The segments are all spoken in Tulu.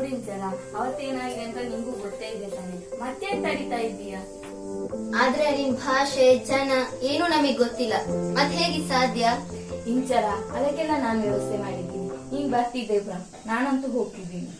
ಹೌದಿಂಚರ, ಅವತ್ತೇನಾಗಿದೆ ಅಂತ ನಿಂಗೂ ಗೊತ್ತೇ ಇದೆ ತಾನೆ, ಮತ್ತೇನ್ ತಡೀತಾ ಇದ್ದೀಯಾ? ಆದ್ರೆ ಅಲ್ಲಿನ ಭಾಷೆ, ಜನ ಏನೂ ನಮಗ್ ಗೊತ್ತಿಲ್ಲ, ಮತ್ ಹೇಗೆ ಸಾಧ್ಯ? ಇಂಚರ, ಅದಕ್ಕೆಲ್ಲ ನಾನು ವ್ಯವಸ್ಥೆ ಮಾಡಿದ್ದೀನಿ. ನೀನ್ ಬರ್ತಿದ್ದೆ ಬ್ರಾ, ನಾನಂತೂ ಹೋಗ್ತಿದ್ದೀನಿ.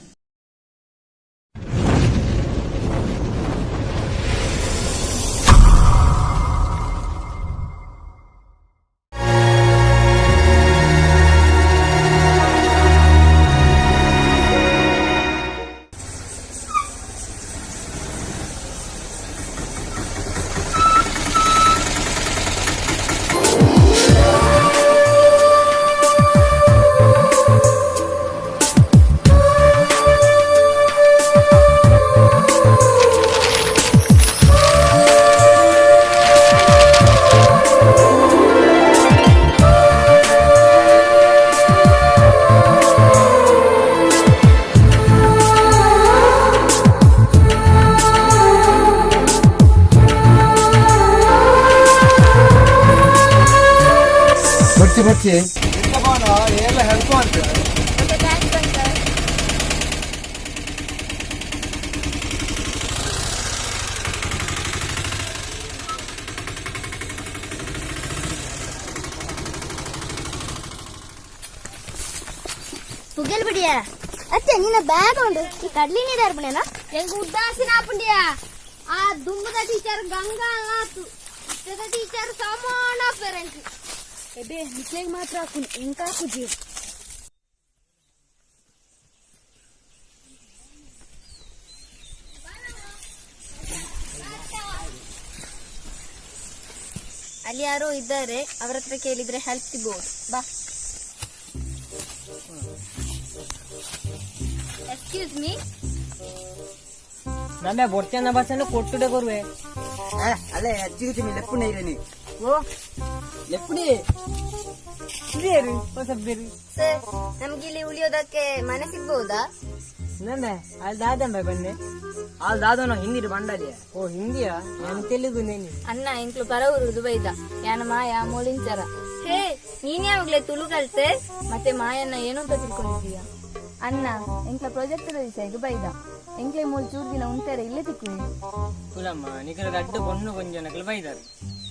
ಬರ್ತಿ ಬರ್ತಿ. ಎಲ್ಲ ಹೆಲ್ಪ್ ಅಂತ. ಪುಗಲ್ ಬಿಡಿಯ ಅತ್ತೆ, ನಿನ್ನ ಬ್ಯಾಗ್ ಉಂಡು. ಈ ಕಡ್ಲಿ ನೀರು ಬಣನ ಎಂಗ್ ಉದಾಸೀನ ಆಪುಂಡಿಯ. ಆ ದುಂಬದ ಟೀಚರ್ ಗಂಗಾ ಆತು, ಇತ್ತದ ಟೀಚರ್ ಸಮಾನ ಪೇರೆಂಟ್. ಎಬೆ, ನಿಕ್ಲೆಗ್ ಮಾತ್ರ ಹಾಕುನ್, ಎಂಕ ಹಾಕುಜಿ. ಅಲ್ಲಿ ಯಾರೋ ಇದ್ದಾರೆ, ಅವರ ಹತ್ರ ಕೇಳಿದ್ರೆ ಹೆಲ್ಪ್ ಸಿಗ್ಬೋದು. ಬಾ. ಎಕ್ಸ್ಕ್ಯೂಸ್ ಮೀ. ನನ್ನ ಬೊರ್ಚನ ಬಸ್ಸನ್ನು ಕೊಟ್ಟುಡೆ ಕೊರುವೆ. ಅಲ್ಲೇ ಅಜ್ಜಿಗೆ ಲೆಪ್ಪುಣ ಇರೇನಿ. ಓ ಲೆಪ್ಪುಡಿ ಬೇರು ಹೊಸ ಬೇರು. ಸರ್, ನಮ್ಗೆ ಇಲ್ಲಿ ಉಳಿಯೋದಕ್ಕೆ ಮನೆ ಸಿಗ್ಬೋದಾ? ನನ್ನ ಅಲ್ಲಿ ದಾದಂಬ ಬನ್ನೆ. ಅಲ್ಲಿ ದಾದನ ಹಿಂದಿರು ಬಂಡಲಿಯ. ಓ, ಹಿಂದಿಯಾ? ನಾನು ತೆಲುಗು ನೇನಿ. ಅಣ್ಣ, ಎಂಕ್ಲು ಪರವರು ದುಬೈದ, ಯಾನ ಮಾಯ ಮೋಲಿಂಚರ. ಹೇ, ನೀನ್ ಯಾವಾಗ್ಲೇ ತುಳು ಕಲ್ತೆ? ಮತ್ತೆ ಮಾಯನ್ನ ಏನು ಅಂತ ತಿಳ್ಕೊಂಡಿದ್ದೀಯಾ? ಅಣ್ಣ, ಎಂಕ್ಲ ಪ್ರಾಜೆಕ್ಟ್ ದಿವಸ ಬೈದ, ಎಂಕ್ಲೆ ಮೂಲ್ ಚೂರ್ ದಿನ ಉಂಟರೆ ಇಲ್ಲೇ ತಿಕ್ಕುವೆ. ಕುಲಮ್ಮ, ನಿಖಲ ದಡ್ಡ ಪೊಣ್ಣು ಕೊಂಜನಕಲು ಬೈದಾರು.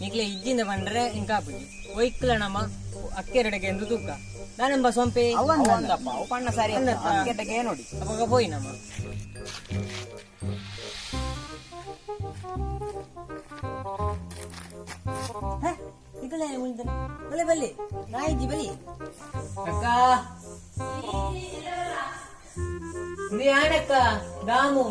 ನಿಕ್ಲೆ ಇಜ್ಜಿಂದ ಬಂದ್ರೆ ಇಂಕಾಪುಜಿ ಒಯ್ಕ್ಲ ನಮ್ಮ ಅಕ್ಕೆರಡೆಗೆ ಎಂದು ತೂಕ ನಾನಂಬ ಸೊಂಪೆ. ಅವಂದಪ್ಪ, ಅವು ಪಣ್ಣ ಸಾರಿ ಕೆಟ್ಟಗೆ ನೋಡಿ. ಅವಾಗ ಪೋಯಿ ನಮ್ಮ. ಬಲೆ ಬಲ್ಲಿ ನಾಯಿಜ್ಜಿ ಬಲಿ ಅಕ್ಕ. ನೀ ಆಡಕ್ಕ ದಾಮು.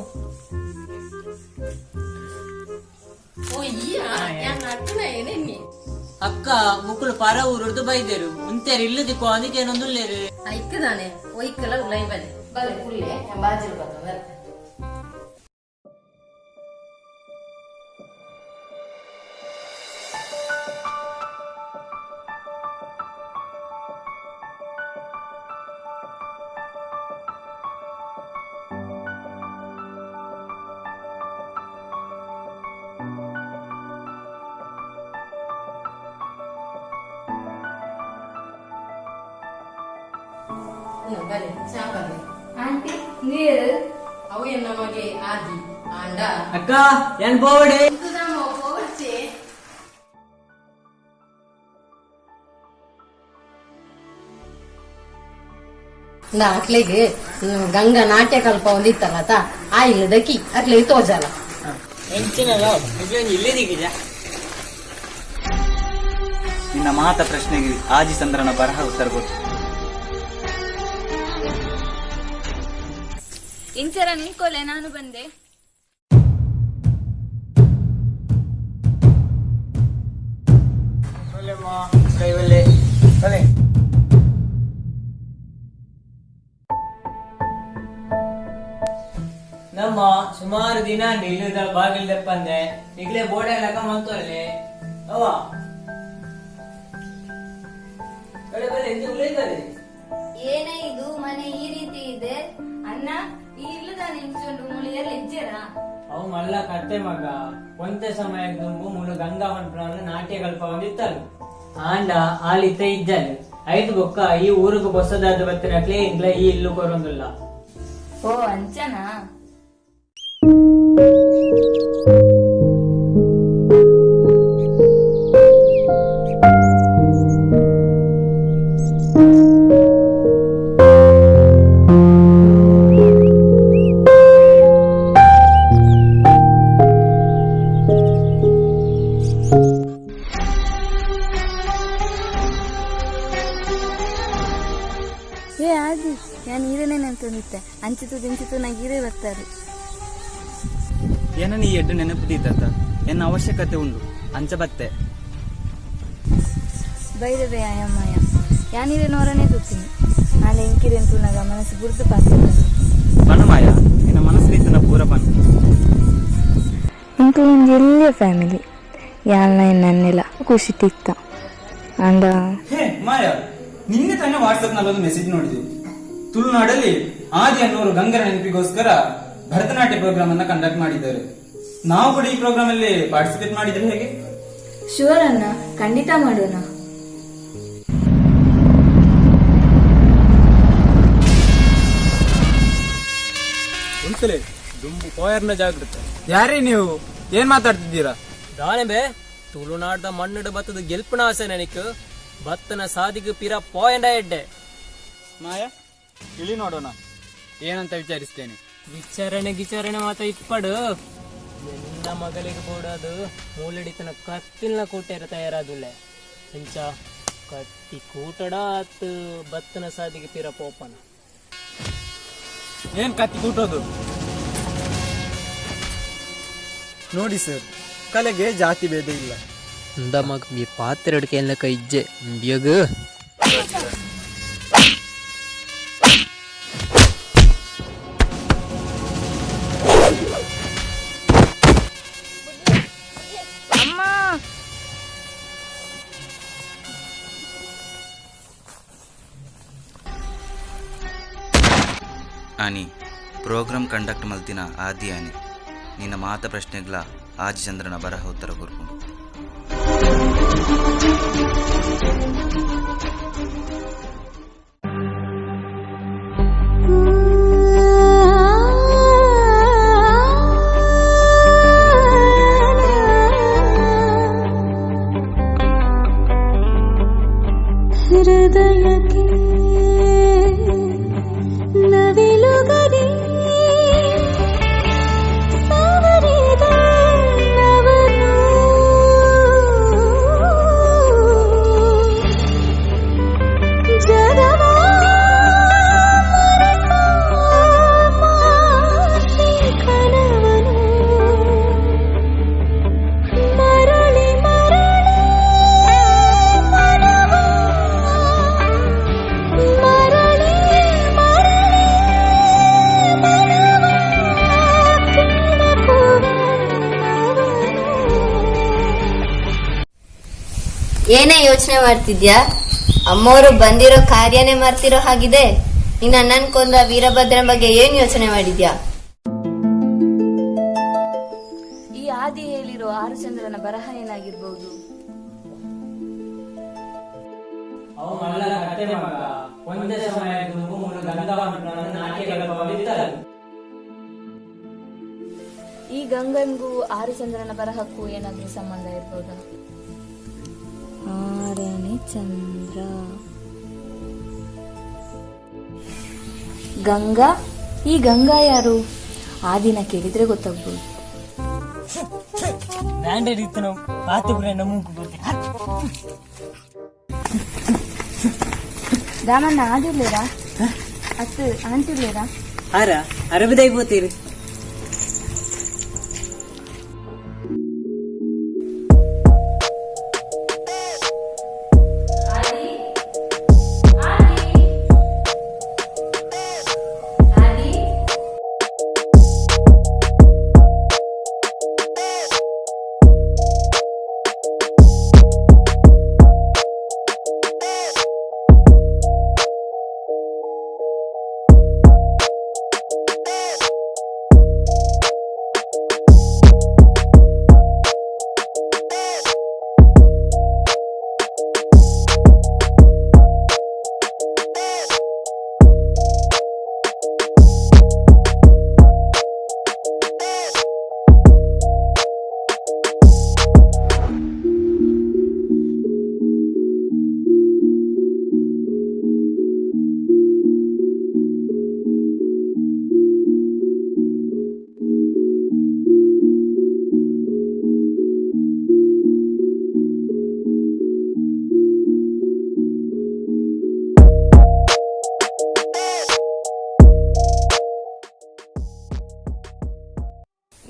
ಅಕ್ಕ, ಮುಕ್ಕಳು ಪರ ಊರುಡ್ದು ಬೈದೇರು, ಉಂತೇರು ಇಲ್ಲದಿಕ್ಕೋ, ಅದಕ್ಕೆ ಏನೊಂದುಲ್ಲೇರು. ಐಕ್ಕದಾನೆ ಒಯ್ಕಲ ಉಲೈ ಬಲೆ ಬಲೆ ಕುಲ್ಲೆ ಬಾಜಿಲ್ ಬರ್ತದೆ. ಬಲೆ ಚಾ ಬಲೆ. ಆಂಟಿ, ನೀರು. ಅವು ಎನ್ನ ಮಗೆ ಆದಿ ಆಂಡ. ಅಕ್ಕ, ಏನ್ ಬೋವಡೆ. ಅಕ್ಲೆಗ್ ಗಂಗಾ ನಾಟ್ಯ ಕಲ್ಪ ಒಂದಿತ್ತಲ್ಲ ತಾ, ಆ ಇಲ್ಲದಕ್ಕಿ ಅಕ್ಲೆಗ್ ತೋಜಾಲ. ಎಂಚಿನಲ್ಲ ಇಲ್ಲದಿಕ್ಕಿಜ. ನಿನ್ನ ಮಾತ ಪ್ರಶ್ನೆಗೆ ಆಜಿ ಚಂದ್ರನ ಬರಹ ಉತ್ತರ ಗೊತ್ತು. ಇಂಚರ ನಿಂತ್ಕೊಲೆ, ನಾನು ಬಂದೆ. ಬಲೆ. ನಮ್ಮ ಸುಮಾರು ದಿನ ನಿಲ್ಲದ ಬಾಗಿಲ್ ದಪ್ಪಂದೆ ಈಗಲೇ ಬೋರ್ಡ್ ಎಲ್ಲ ಮಂತೋರ್ಲೆ ಅವ. ಬಲೆ ಬಲೆ ಇಂದು ಉಳಿತದೆ. ಏನೇ ಇದು, ಮನೆ ಈ ರೀತಿ ಇದೆ? ಅಣ್ಣ, ಈ ಇಲ್ಲದ ನಿಂಚೊಂಡು ಮುಳಿಯಲ್ಲ ಇಜ್ಜೆರಾ? ಅವು ಮಲ್ಲ ಕತ್ತೆ ಮಗ. ಒಂತೆ ಸಮಯ ದುಂಬು ಮುಳು ಗಂಗಾ ಪನ್ಪುನವ್ಲು ನಾಟ್ಯ ಕಲ್ಪ ಒಂದಿತ್ತಲು ಆಂಡ ಆಲಿತ್ತ ಇಜ್ಜಲ್ ಐದು ಬೊಕ್ಕ ಈ ಊರುಗು ಬೊಸದಾದ ಬತ್ತಿನಕ್ಲೆ ಇಂಗ್ಲ ಈ ಇಲ್ಲು ಕೊರೊಂದುಲ್ಲ. ಓ ಅಂಚನಾ? ಏ ಆದಿ, ನಾನು ಈರನೇ ಅಂತಂದಿತ್ತೆ. ಅಂಚಿತು ದಿಂಚಿತು ನಾ ಈರೇ ಬರ್ತಾರೆ. ಏನ ನೀ ಎಡ್ಡು ನೆನಪು ದೀತತ್ತ, ಎನ್ನ ಅವಶ್ಯಕತೆ ಉಂಡು, ಅಂಚ ಬತ್ತೆ. ಬೈರವೇ ಅಯ್ಯಮ್ಮಯ್ಯ, ಯಾನೀರೆ ನೋರನೇ ತೂತೀನಿ. ನಾಳೆ ಇಂಕಿರೆನ್ ತೂನಾಗ ಮನಸ್ಸು ಬುರ್ದು ಪಾತ್ರ. ಬಣ್ಣಮಾಯ, ನಿನ್ನ ಮನಸ್ಸು ರೀತಿನ ಪೂರ ಬಣ್ಣ. ಇಂಕ ಒಂಜಿ ಎಲ್ಲಿಯ ಫ್ಯಾಮಿಲಿ ಯಾಲ್ನ ನನ್ನೆಲ್ಲ ಖುಷಿ ತಿತ್ತ ಅಂಡ. ಹೇ ಮಾಯ, ನಿನ್ನೆ ತಾನೇ ವಾಟ್ಸ್ಆಪ್ ನಲ್ಲಿ ಒಂದು ಮೆಸೇಜ್ ನೋಡಿದೆ. ತುಳುನಾಡಲ್ಲಿ ಆದಿ ಅನ್ನೋರು ಗಂಗರ ನೆನಪಿಗೋಸ್ಕರ ಭರತನಾಟ್ಯ ಪ್ರೋಗ್ರಾಮ್ ಅನ್ನ ಕಂಡಕ್ಟ್ ಮಾಡಿದ್ದಾರೆ. ನಾವು ಕೂಡ ಈ ಪ್ರೋಗ್ರಾಮ್ ಅಲ್ಲಿ ಪಾರ್ಟಿಸಿಪೇಟ್ ಮಾಡಿದ್ರೆ ಹೇಗೆ? ಶುವರ್ ಅನ್ನ, ಖಂಡಿತ ಮಾಡೋಣ. ಉಂತಲೆ ದುಂಬು ಪೋಯರ್ನ ಜಾಗೃತೆ. ಯಾರೇ ನೀವು? ಏನ್ ಮಾತಾಡ್ತಿದ್ದೀರಾ? ದಾನೆ ಬೇ, ತುಳುನಾಡ್ದ ಮಣ್ಣುಡು ಬತ್ತದ ಗೆಲ್ಪುನ ಆಸೆ ನನಕ್. ಬತ್ತನ ಸಾದಿಗೆ ಪಿರ ಪೋಯಂಡ ಎಡ್ಡೆ. ಮಾಯ, ಇಳಿ ನೋಡೋಣ, ಏನಂತ ವಿಚಾರಿಸ್ತೇನೆ. ವಿಚಾರಣೆ ಗಿಚಾರಣೆ ಮಾತ ಇಪ್ಪಡು. ಎಲ್ಲ ಮಗಳಿಗೆ ಬೋಡದು ಮೂಲಡಿತನ ಕತ್ತಿಲ್ನ ಕೂಟೇರ ತಯಾರಾದುಲ್ಲೆ. ಇಂಚ ಕತ್ತಿ ಕೂಟಡ ಆತ್ ಬತ್ತನ ಸಾದಿಗೆ ಪಿರ ಪೋಪನ. ಏನ್ ಕತ್ತಿ ಕೂಟೋದು? ನೋಡಿ ಸರ್, ಕಲೆಗೆ ಜಾತಿ ಭೇದ ಇಲ್ಲ. ಅಂದ ಮಗ ಈ ಪಾತ್ರೆ ಅಡಿಕೆ ಇಜ್ಜೆ ಬಿಯಗ. ಅಮ್ಮ. ಆನಿ ಪ್ರೋಗ್ರಾಮ್ ಕಂಡಕ್ಟ್ ಮಲ್ತಿನ ಆದಿ ಆನಿ ನಿನ್ನ ಮಾತ ಪ್ರಶ್ನೆಗಳ ಆಜಿ ಚಂದ್ರನ ಬರಹ ಉತ್ತರ ಕೊರ್ಪುಂಡು. ಹೃದಯಕ್ಕೆ ನವಿಲುಗರಿ ಸವರಿದ ನವನು, ಜಗವ ಮರೆಸೋ ಮಾಸಿ ಕನವನು, ಮರಳಿ ಮರಳಿ ಮನವ, ಮರಳಿ ಮರಳಿ ಮನವ ಕೆಣಕುವವನು. ಏನೇ ಯೋಚನೆ ಮಾಡ್ತಿದ್ಯಾ? ಅಮ್ಮೋರು ಬಂದಿರೋ ಕಾರ್ಯನೇ ಮಾಡ್ತಿರೋ ಹಾಗಿದೆ. ನಿನ್ನ ಅಣ್ಣನ್ ಕೊಂದ ವೀರಭದ್ರನ ಬಗ್ಗೆ ಏನ್ ಯೋಚನೆ ಮಾಡಿದ್ಯಾ? ಈ ಆದಿ ಹೇಳಿರೋ ಆರುಚಂದ್ರನ ಬರಹ ಏನಾಗಿರ್ಬಹುದು? ಅವು ಮಲ್ಲ ಕತೆ ಮಗ. ಒಂದೇ ಸಮಯ ದುಂಬು ಮೂರು ಗಂಧ ನಾಟ್ಯ ಕಲ್ಪವಿತ್ತಲ್ಲ. ಈ ಗಂಗನ್ಗೂ ಆರುಚಂದ್ರನ ಬರಹಕ್ಕೂ ಏನಾದ್ರೂ ಸಂಬಂಧ ಇರ್ಬೋದಾ? ಆರನೇ ಚಂದ್ರ, ಗಂಗಾ. ಈ ಗಂಗಾ ಯಾರು? ಆ ದಿನ ಕೇಳಿದ್ರೆ ಗೊತ್ತಾಗ್ಬೋದು. ಬ್ಯಾಂಡೇಡ್ ಇತ್ತು, ನಾವು ಪಾತ್ರೆ ಮೂಗು ಬರ್ತೀವಿ. ರಾಮಣ್ಣ, ಆದಿರ್ಲೇರಾ? ಅತ್ತು ಆಂಟಿರ್ಲೇರಾ? ಅರ ಅರಬಿದೈ ಪೋತೀರಿ.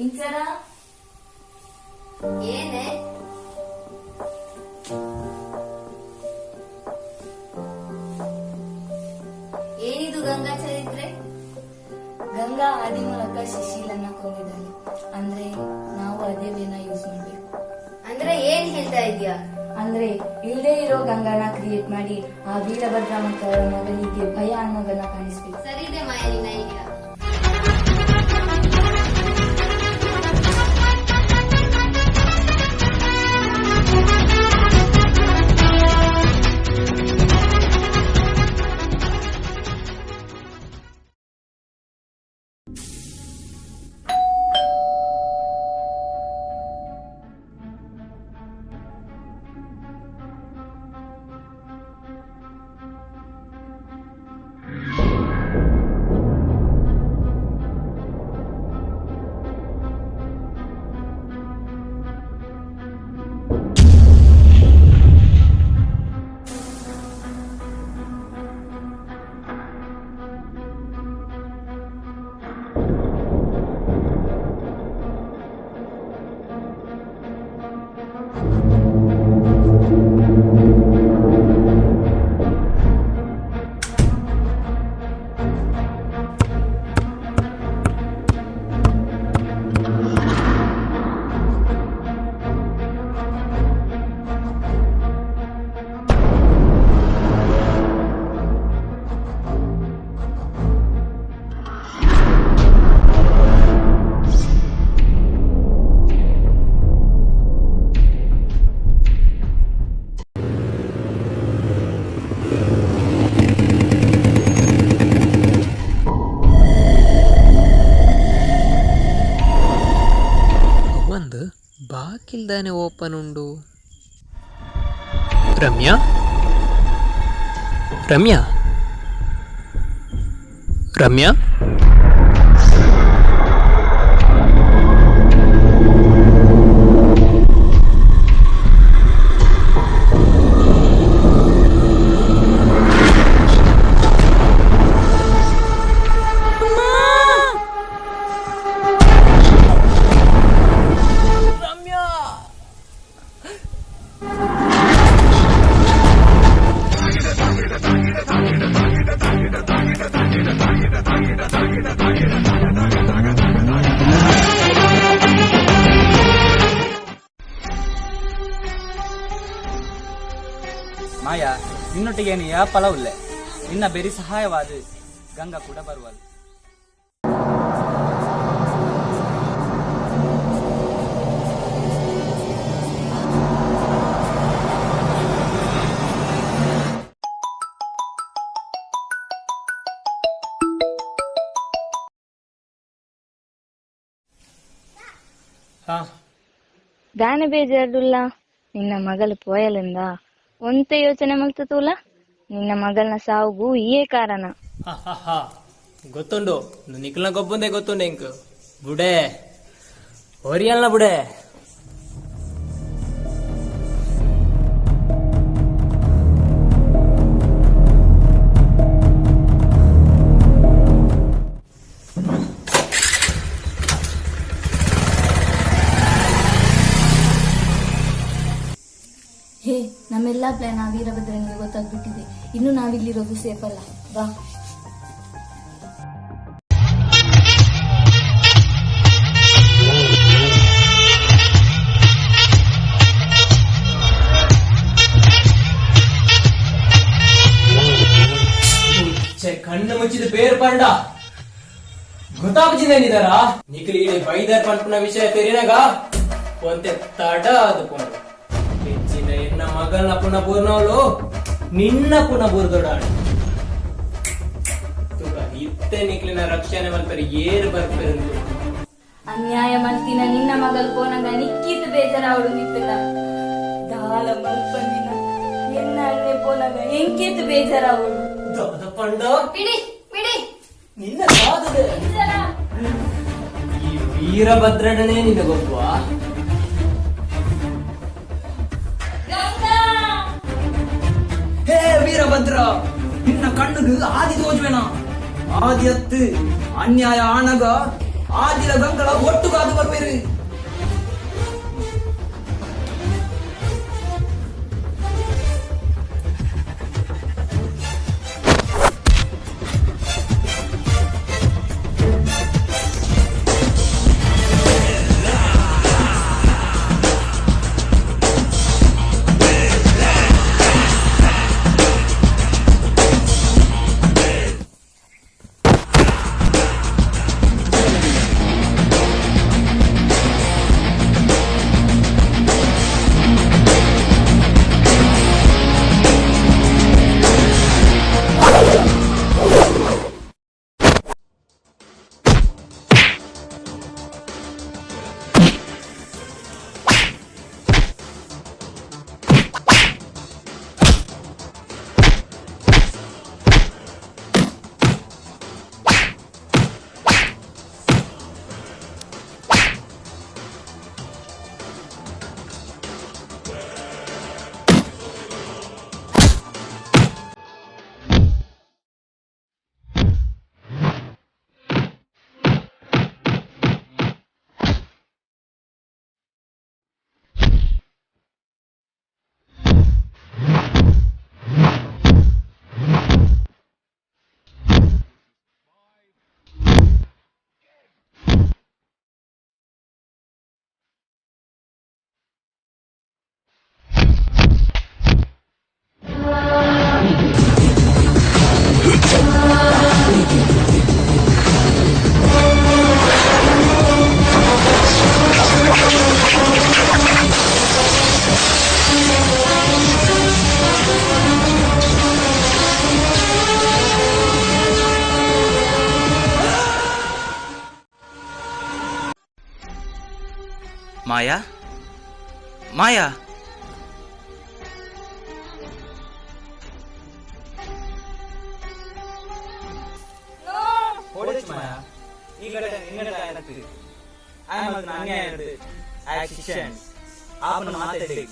ಇಂಚರ ಏನೇ? ಏನಿದು ಗಂಗಾ ಚರಿತ್ರೆ? ಗಂಗಾ ಆದಿ ಮೂಲಕ ಶಿಶಿಲನ್ನ ಕೊಂದಿದ್ದಾಳೆ. ಅಂದ್ರೆ ನಾವು ಅದೇ ವೇನ ಯೂಸ್ ಮಾಡ್ಬೇಕು. ಅಂದ್ರೆ ಏನ್ ಹೇಳ್ತಾ ಇದ್ಯಾ? ಅಂದ್ರೆ ಇಲ್ಲದೆ ಇರೋ ಗಂಗಾನ ಕ್ರಿಯೇಟ್ ಮಾಡಿ ಆ ವೀರಭದ್ರ ಮತ್ತು ಅವರ ಮಗನಿಗೆ ಭಯ ಅನ್ನೋದನ್ನ ಕಾಣಿಸ್ಬೇಕು. ಸರಿದೆ ಮಾಯಾ ನಿನ್ನ ಐಡಿಯಾ. ಒಂದು ಬಾಕಿಲ್ದಾನೆ ಓಪನ್ ಉಂಡು. ರಮ್ಯಾ, ರಮ್ಯಾ, ರಮ್ಯಾ. ಮಾಯಾ, ನಿನ್ನೊಟ್ಟಿಗೆ ಏನು ಯಾ ಫಲವಿಲ್ಲ. ನಿನ್ನ ಬೆರಿ ಸಹಾಯವಾದ ಗಂಗಾ ಕೂಡ ಬರುವಳು. ಹಾ. ದಾನ ಬೇಜಾರುಲ್ಲ. ನಿನ್ನ ಮಗಳು ಪೋಯಲಿಂದ ಒಂತೆ ಯೋಚನೆ ಮಲ್ತತೂಲ. ನಿನ್ನ ಮಗಳನ ಸಾವುಗೂ ಇಯೇ ಕಾರಣ. ಹಾ ಹಾ ಹಾ, ಗೊತ್ತುಂಡು. ನಿಕ್ಲ ಗೊಬ್ಬಂದೆ ಗೊತ್ತುಂಡು. ಎಂಕ್ ಬುಡೆ ಒರಿಯಲ್ನ ಬುಡೆ. ಹೇ, ನಮ್ಮೆಲ್ಲಾ ಪ್ಲಾನ್ ಆ ವೀರಭದ್ರನಿಗೆ ಗೊತ್ತಾಗ್ಬಿಟ್ಟಿದೆ. ಇನ್ನು ನಾವಿಲ್ಲಿರೋದು ಸೇಫ್ ಅಲ್ಲ, ಬಾ. ಛೆ, ಕಣ್ಣು ಮುಚ್ಚಿದ ಬೇರ್ ಪಂಡ ಗೊತ್ತಾಗ್ಜಿನೇನಿದಾರ ನಿಖಲಿ ಇಡೀ ಬೈದರ್ ಪಂಪನ ವಿಷಯ ತೆರಿನಾಗ ಒಂತೆ ತಡ ಅದು ಪೋಂಡು. ಹೆಚ್ಚಿನ ಎನ್ನ ಮಗನ ಪುನ ಬೂರ್ನವಳು ನಿನ್ನ ಪುನ ಬೂರ್ದೊಡಾಡು. ತುಕ ಇತ್ತೆ ನಿಕ್ಲಿನ ರಕ್ಷಣೆ ಮಲ್ಪರೆ ಏರು ಬರ್ಪೆರಂದು. ಅನ್ಯಾಯ ಮಲ್ತಿನ ನಿನ್ನ ಮಗಳು ಪೋನಗ ನಿಕ್ಕೀತ ಬೇಜಾರಾವಡು ನಿತ್ತದ. ದಾಲ ಮಲ್ಪಂದಿನ ಎನ್ನ ಅಣ್ಣೆ ಪೋನಗ ಎಂಕೇತು ಬೇಜಾರಾವಡು. ದಾದ ಪಂಡ. ಬಿಡಿ ಬಿಡಿ. ನಿನ್ನ ದಾದದೆ ಈ ವೀರಭದ್ರನೇ ನಿನಗೊಬ್ಬ. ಹೇ ವೀರಭದ್ರ, ನಿನ್ನ ಕಣ್ಣುಗೆ ಆದಿ ತೋಜುವೆನ. ಆದಿ ಅತ್ತು ಅನ್ಯಾಯ ಆನಗ ಆದಿಲ ಗಂಗಳ ಒಟ್ಟು ಕಾದು ಬರ್ಬೇರು. ಮಾಯಾ, ಮಾಯಾ. ಮಾಯಾ, ಈ ಘಟನೆ ನಿನ್ನಡ ಆಯ್ತು. ಆಯ ಮಗನ ಅನ್ಯಾಯ ಆಯ್ತು. ಆಯ ಶಿಕ್ಷೆ ಆಪನ ಮಾತಾಡಿ.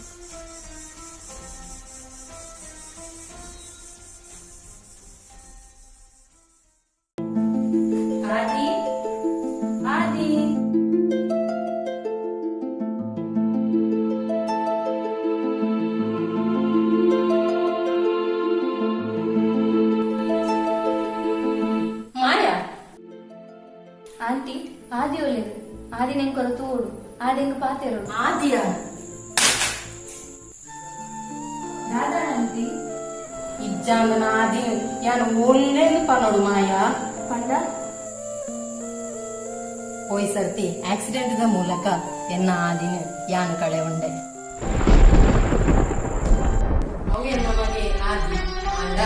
ಆದಿ, ಆದಿ. ಮಾಯಾ. ಆಂಟಿ, ಆದಿ ಒಳ್ಳೇದು. ಆದಿ ನೆಂಕೊರ ತೋಡು ಆದೆಂಗ್ ಪಾತೆರು. ಆದಿಯ? ದಾದಾ ಆಂಟಿ? ಇಜ್ಜಾಂದನ ಆದಿ ಯಾನು ಒಳ್ಳೆಂದು ಪನೋಡು ಮಾಯಾ. ಪಂಡ? ಪೋಯ್ ಸರ್ತಿ ಆಕ್ಸಿಡೆಂಟ್ the ಮೂಲಕ ಎನ್ನ ಆದಿನ ಯಾನ್ ಕಳೆ ಉಂಡೆ. ಅವು ಎನ್ನ ಮಗೆ ಆದಿ ಆಂಡ.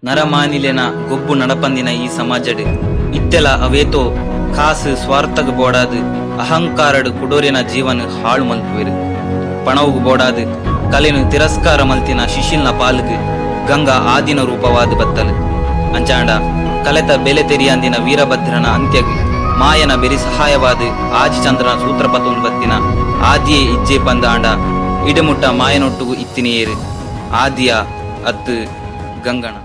ನರಮಾನಿಲೆನ ಗೊಬ್ಬು ನಡಪಂದಿನ ಈ ಸಮಾಜಡ್ ಇತ್ತೆಲ ಅವೇತೋ ಕಾಸು ಸ್ವಾರ್ಥಗ್ ಬೋಡಾದ್ ಅಹಂಕಾರಡ್ ಕುಡೋರಿನ ಜೀವನ ಹಾಳು ಮಲ್ಪುವೆರು. ಪಣವುಗ್ ಬೋಡಾದ್ ಕಲೆನು ತಿರಸ್ಕಾರ ಮಲ್ತಿನ ಶಿಶಿಲ್ನ ಪಾಲ್ಗ್ ಗಂಗಾ ಆದಿನ ರೂಪವಾದ ಬತ್ತಲು. ಅಂಚಾಂಡ ಕಲೆತ ಬೆಲೆ ತೆರಿಯಂದಿನ ವೀರಭದ್ರನ ಅಂತ್ಯಗ್ ಮಾಯನ ಬೆರಿ ಸಹಾಯವಾದ ಆಜಿಚಂದ್ರನ ಸೂತ್ರಪತೊಂದು ಬತ್ತಿನ ಆದಿಯೇ ಇಜ್ಜೆ ಪಂದಾಂಡ ಇಡಮುಟ್ಟ ಮಾಯನೊಟ್ಟುಗು ಇತ್ತಿನಿಯೇರು ಆದಿಯ ಅತ್ತು ಗಂಗಣ.